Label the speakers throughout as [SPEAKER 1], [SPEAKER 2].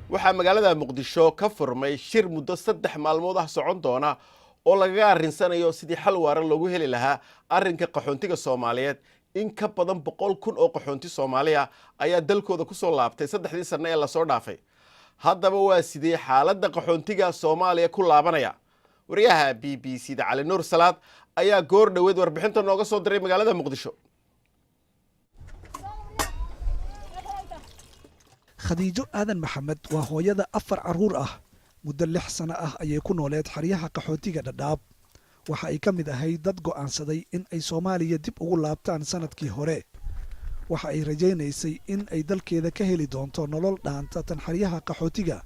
[SPEAKER 1] Waxaa magaalada Muqdisho ka furmay shir muddo 3 maalmood ah socon doona oo lagaga arrinsanayo sidii xal waara loogu heli lahaa arrinka qaxoontiga Soomaaliyeed. In ka badan 100,000 oo qaxoonti Soomaaliya ayaa dalkooda ku soo laabtay 3dii sanno ee lasoo dhaafay. Haddaba waa sidee xaaladda qaxoontiga Soomaaliya ku laabanaya? Wariyaha BBC da Cali Nuur Salaad ayaa goor dhoweed warbixinta nooga soo diray magaalada Muqdisho.
[SPEAKER 2] Khadiijo Aadan Maxamed waa hooyada afar carruur ah. Muddo 6 sano ah ayay ku nooleed xeryaha qaxootiga Dhadhaab. Waxa ay ka mid ahayd dad go'aansaday in ay Soomaaliya dib ugu laabtaan sannadkii hore. Waxa ay rajaynaysay in ay dalkeeda ka heli doonto nolol dhaanta tan xeryaha qaxootiga,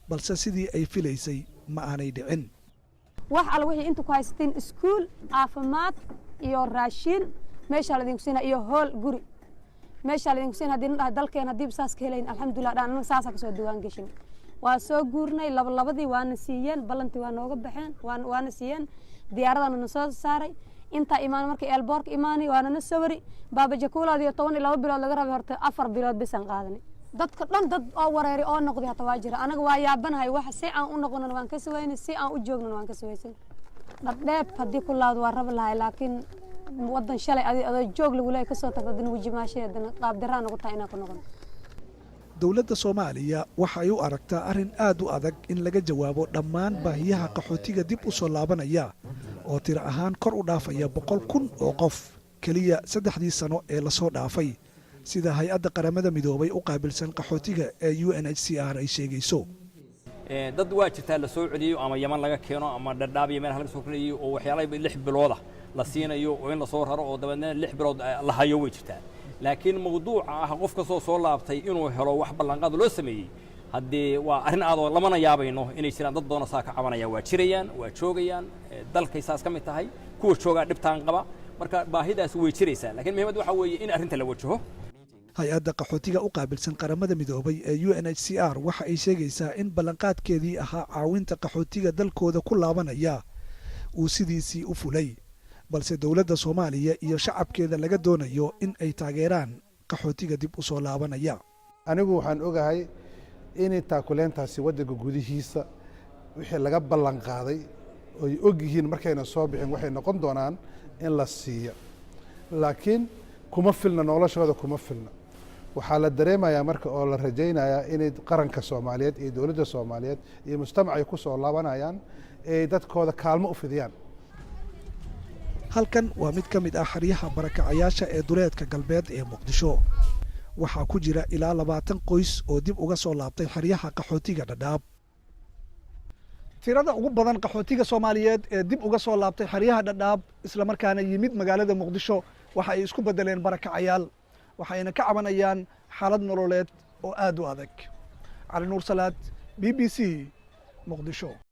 [SPEAKER 2] balse sidii ay filaysay ma aanay dhicin.
[SPEAKER 3] Wax alla wixii inta ku haysatiin, iskuul, caafimaad iyo raashiin meeshaa laidinku siina, iyo hool guri meeshaa laidinku siina. Haddii na dhahay dalkeen haddiiba saas ka helayn, alxamdulillah dhaan, annaga saasaa kasoo diwaan geshin. Waa soo guurnay laba labadii, waana siiyeen ballantii, waa nooga baxeen, waana siiyeen. Diyaaradana na soo saaray. Intaa imaan markii airportka imaanay, waana na sawari baabajakuulaad iyo 12 bilood laga rabay, horta 4 bilood bisan qaadanay. Dadka dhan dad oo wareeray oo noqday hata waa jira. Anaga waa yaabanahay. Waxa si aan u noqonan waan ka suwaynay, si aan u joognan waan ka suwaysan. Dhadheeb haddii ku laawdo waa rabi lahay, laakiin wadan shalay adi adoo joog lagu leeyahay kasoo tagto, haddana wejimaashay, haddana qaabdarraa nagu tahay inaan ku noqono.
[SPEAKER 2] Dowladda Soomaaliya waxa ay u aragtaa arrin aad u adag in laga jawaabo dhammaan baahiyaha qaxootiga dib u soo laabanaya oo tiro ahaan kor u dhaafaya 100,000 oo qof keliya 3dii sano ee lasoo dhaafay, sida hay-adda Qaramada Midoobay u qaabilsan qaxootiga ee UNHCR ay sheegayso.
[SPEAKER 4] Dad waa jirtaa la soo celiyo, ama Yaman laga keeno ama Dhadhaab iyo meelaha laga soo kaleeyo, oo waxyaalaha 6 bilooda la siinayo oo in lasoo raro oo dabeedna 6 bilood la hayo way jirtaa. Laakiin mawduuca ah qof kastoo soo laabtay inuu helo wax ballanqaad loo sameeyey, haddee waa arrin aadoo lamana yaabayno inay jiraan dad badanoo saa ka cabanaya. Waa jirayaan, waa joogayaan, dalkay saas ka mid tahay. Kuwa joogaa dhibtaan qaba. Marka baahidaas way jiraysaa, lakiin muhiimadda waxaa weeye in arrinta la wajaho.
[SPEAKER 2] Hay-adda qaxootiga u qaabilsan Qaramada Midoobay ee UNHCR waxa ay sheegaysaa in ballanqaadkeedii ahaa caawinta qaxootiga dalkooda ku laabanaya uu sidiisii u fulay, balse dowladda Soomaaliya iyo shacabkeeda laga doonayo in ay taageeraan qaxootiga dib u soo laabanaya.
[SPEAKER 5] Anigu waxaan ogahay inay taakuleyntaasi waddanka gudihiisa wixii laga ballan qaaday oy og yihiin markayna soo bixin waxay noqon doonaan in la siiyo, laakiin kuma filna, noloshooda kuma filna. Waxaa la dareemayaa marka oo la rajaynayaa inay qaranka Soomaaliyeed iyo dowladda Soomaaliyeed iyo mujtamac ay ku soo laabanayaan ay dadkooda kaalmo u fidiyaan.
[SPEAKER 2] Halkan waa mid ka mid ah xeryaha barakacayaasha ee duleedka galbeed ee Muqdisho. Waxaa ku jira ilaa 20 qoys oo dib uga soo laabtay xeryaha qaxootiga Dhadhaab. Tirada ugu badan qaxootiga Soomaaliyeed ee dib uga soo laabtay xeryaha Dhadhaab islamarkaana yimid magaalada Muqdisho waxa ay isku beddeleen barakacayaal, waxayna ka cabanayaan xaalad nololeed oo aad u adag. Cali Nuur Salaad, BBC, Muqdisho.